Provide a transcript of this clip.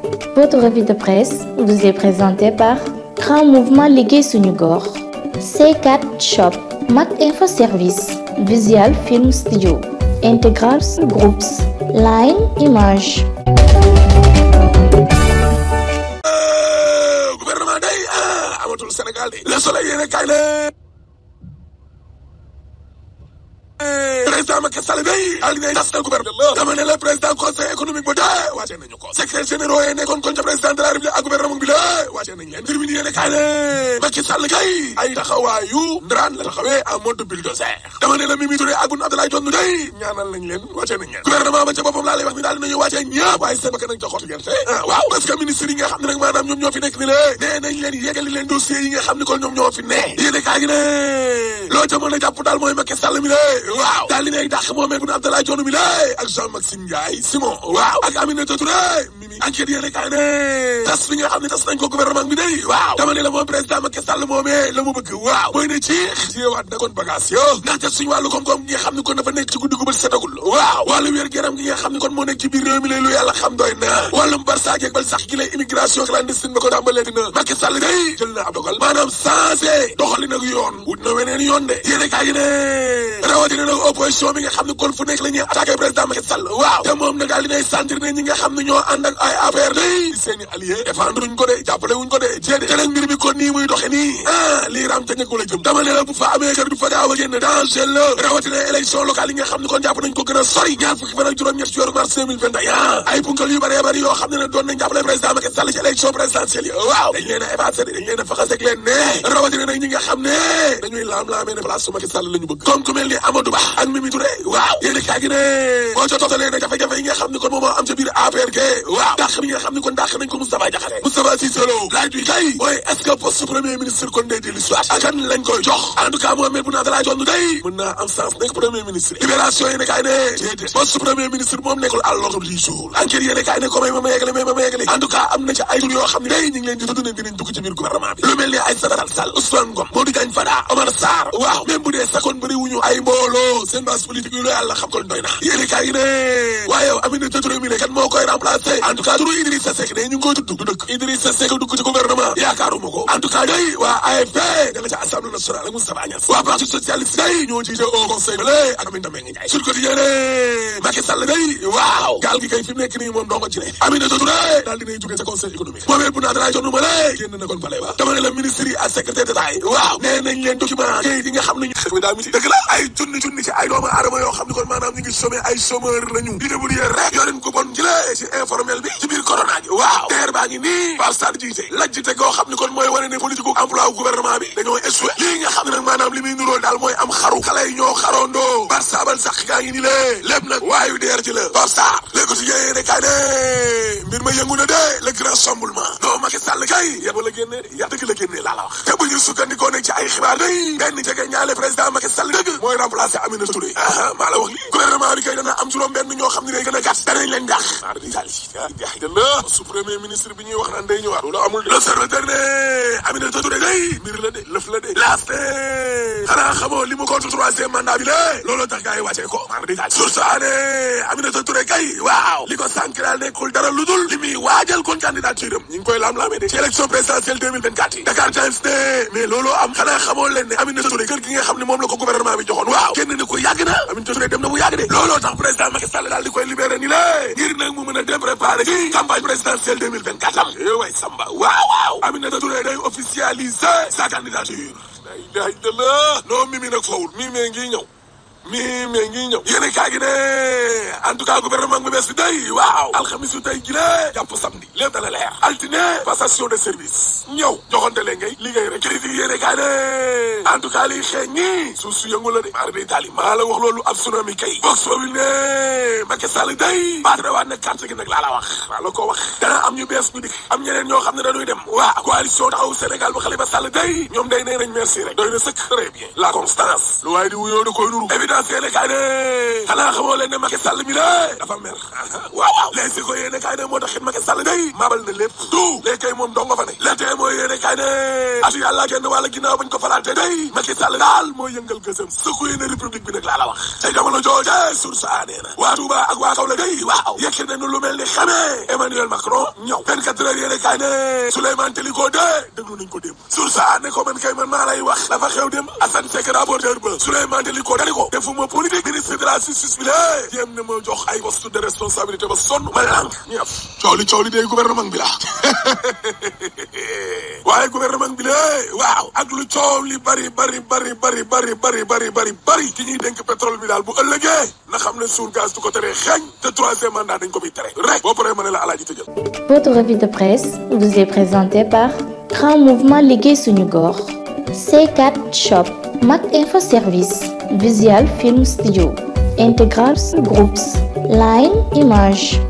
Votre revue de presse vous est présentée par Grand Mouvement Liggéey Suñu Gox, C4 Shop, Mac Info Service, Visual Film Studio, Integral Groups, Line Image. Gouvernement day amatul Sénégal de Le Soleil yéene kaay la président Macky Sall day daal dinay tas na gouvernement dama ne la président conseil économique ba de wàcce nañu ko secrétaire généraux yi nekkoon kon ca président de la République ak gouvernement bi la wàcce nañ leen termine yéene kaay la Macky Sall kay ay taxawaayu ndaraan la taxawee en mode bulldozer dama ne la Mimi Touré ak Boun Abdallah Dionne day ñaanal nañ leen wàcce nañ leen gouvernement ba ca boppam laa lay wax ni daal dinañu wàcce ñëpp waaye seen bakkan nañ ca xottu gerte waaw parce que ministre yi nga xam ne nag maanaam ñoom ñoo fi nekk ni la nee nañ leen yégali leen dossier yi nga xam ne kon ñoom ñoo fi ne yéene kaay gi ne loo ca mën a jàpp daal mooy Macky Sall mi la waaw daal dinay dàq moomee Boun Abdallah Dionne mi la ak Jean-Maxime Ndiaye Simon waaw ak Aminata Touré Mimi enquête yéene kaay ne tas bi nga xam ne tas nañ ko gouvernement bi day waaw dama ne la moom président Macky Sall moomee la mu bëgg waaw mooy ne ci jiwaat na kon bagage yo ndaxte suñu wàllu koom-koom gi nga xam ne kon dafa nekk ci guddi gu bët setagul waaw wàllu wér-gu-yaram gi nga xam ne kon moo nekk ci biir réew mi lay lu yàlla xam doy na wàllum barsaak ak bal sax gi lay immigration clandestine ba ko tàmbalee dina Macky Sall day jël na ab dogal maanaam changé doxali nag yoon wut na weneen yoon de yéene kaay gi ne rawatina nag opposition bi nga xam ne kon fu nekk la ñuy attaqué président Macky Sall waaw te moom nag daal dinay sentir ne ñi nga xam ne ñoo ànd ak ay affaire day seeni allié défendre wuñ ko de jàppale wuñ ko de jéede te nag mbir mi kon nii muy doxe nii lii raam ca ñëkku la jëm dama ne la bu fa amee kër du fa gaaw a génn danger la rawatina élection locale yi nga xam ne kon jàpp nañ ko gën a sori ñaar fukki fan ak juróom-ñett ci weeru mars 2021 ay punkal yu bëree bëri yoo xam ne ne doon nañ jàppale président Macky Sall ci élection présidentielle yi waaw dañ leen a effacé dañ leen a faxas ak leen ne rawatina nag ñi nga xam ne dañuy laam-laamee ne place su Macky Sall la ñu bëgg comme ku mel ni Amadou Ba ak Mimi Touré waaw yéen kaa gi ne boo ca tootalee ne jafe-jafe yi nga xam ne kon moom moo am ca biir APR ge waaw dàq bi nga xam ne kon dàq nañ ko Moustapha Diakhaté Moustapha Cissé Lo laaj bi kay mooy est-ce que poste premier ministre kon day dellu soit ak kan lañ koy jox en tout cas Mohamed Boun Abdallah Dionne day mën naa am sens nekk premier ministre libération yéene kaay ne déedéet poste premier ministre moom nekkul à l'ordre du jour enquête yéene kaay ne ko may ma yeggale en tout cas am na ci ay tur yoo xam ne day ñu ngi leen di tudd ne dinañ dugg ci biir gouvernement bi lu mel ni Aïssata Tall Sall Ousmane Ngom Modou Diagne Fada Omar Sarr waaw même bu dee sakoon bëri wuñu ay mbooloo seen base politique yu la yàlla xam kon doy na yéene kaay gi ne waaye Aminata Touré mi ne kan moo koy remplacer en tout cas turu Idrissa Seck ne ñu ngi koy tudd du dëkk Idrissa Seck dugg ci gouvernement yaakaaruma ko en tout cas day waa AFP da nga ca assemblée nationale ak Moustapha Niasse waa parti socialiste day ñoo jiite au conseil lé ak Aminata Mbengue Ndiaye sur quotidien ne Macky Sall day waaw gaal gi kay fi mu nekk nii moom dongo ci ne Aminata Touré daal dinay jóge ca conseil économique moomee Boun Abdallah Dionne ma lé génn na kon palais ba dama ne la ministre yi ak secrétaire d'état yi waaw nee nañ leen document kayit yi nga xam ne ñu xew mi daa miti dëgg la ay junni ci ay doomu aadama yoo xam ne kon maanaam ñu ngi chômé ay chômeur lañu di débrouiller rek yorin ko bon ci la ci informel bi ci biir corona gi waaw teer baa ngi nii Pape Sarr jiite lajjite goo xam ne kon mooy wane ne politique u emploi wu gouvernement bi dañoo échoué lii nga xam ne nag maanaam li muy nuróol daal mooy am xaru xale yi ñoo xaroondoo bar saabal sax gaa ngi ni lée lépp nag waayu deer ci la Pape Sarr léegi si yéene ne kaay ne mbir ma yëngu na de le grand chamboulement non Macky Sall kay yéen wala génnee ya dëgg la génnee laa la wax te bu ñu sukkandikoo nag ci ay xibaar day benn jege ñaale président Macky Sall dëgg mooy remplacer Aminata Touré maa la wax lii gouvernement bi kay dana am juróom benn ñoo xam ne day gën a gàtt danañ leen dàq maa di jàll la su premier ministre bi ñuy wax naan day ñëwaat loolu amul l'observateur ne Aminata Touré day mbir la de lëf la de laaste xanaa xamoo li mu contre troisième mandat bi la looloo tax gars yi wàccee ko maa di jàll source ané Aminata Touré kay waaw li ko sànq daal nekkul dara lu dul li muy waajal kon candidature am ñi ngi koy laam-laamee de ci élection présidentielle 2024 yi Dakar Times ne mais looloo am xanaa xamoo leen ne Aminata Touré kër gi nga xam ne moom la ko gouvernement bi joxoon waaw génn ni ko yàgg na Aminata Touré dem na bu yàgg de looloo tax président Macky Sall daal di koy libéré ni la ngir nag mu mën a dem préparer ci campagne présidentielle 2024 am way Samba waaw Aminata Touré day officialiser sa candidature la ilaha illallah non Mimi nag fawul Mimi ngi ñëw yéene kaa gi ne en tout cas gouvernement bi bees bi day waaw alxamis yu tey gi la jàpp samedi lépp dana leer altine passation de service ñëw joxante leen ngay liggéey rek critique yéene kaa ne en tout cas liy xeeñ ñi suuf su yëngu la de maa day taali maa la wax loolu ab tsunami kay box boobu ne Macky Sall day baatare waat na carte gi nag laa la wax maa la ko wax dana am ñu bees ñu dik am ñeneen ñoo xam ne dañuy dem waaw coalition taxaw Sénégal bu Khalifa Sall day ñoom day nee nañ merci rek doy na sëkk très bien la constance lu waaye di wuyoo da koy nuru l'évidence yéene kaay ne xanaa xamoo leen ne Macky Sall mi la dafa mer waaw les ko yéene kaay ne moo tax it Macky Sall day maabal na lépp tout léegi kay moom dong nga fa ne la tee mooy yéene kaay ne atu yàlla genn wàlla ginnaaw bañ ko falaate day Macky Sall daal mooy yëngal gësëm sëku yéene république bi nag laa la wax te jamono jooje source a nee na waa Touba ak waa Kaolack day waaw yekki nañu lu mel ni xamee Emmanuel Macron ñëw 24 heures yéene kaay ne Souleymane Teliko de déglu nañ ko démb source a ne ko man kay man maa lay wax dafa xew démb Assane Seck rapporteur ba Souleymane Teliko dani ko defuma politique ministre de la justice bi la jéem na ma jox ay poste de responsabilité ba sonn ma lànk ñëpp coow li day gouvernement bi la waaye gouvernement bi la waaw ak lu coow li bari ki ñuy dénk pétrole bi daal bu ëllëgee na xam ne suul gaz du ko teree xeeñ te troisième mandat dañ ko fiy tere rek boo paree ma ne la alaaji tëjal. Votre revue de presse vous est présentée par Grand Mouvement Liggéey Suñu Gox, C4 Shop, Mac Info Service, Visual Film Studio, Integral Groups, Line Image.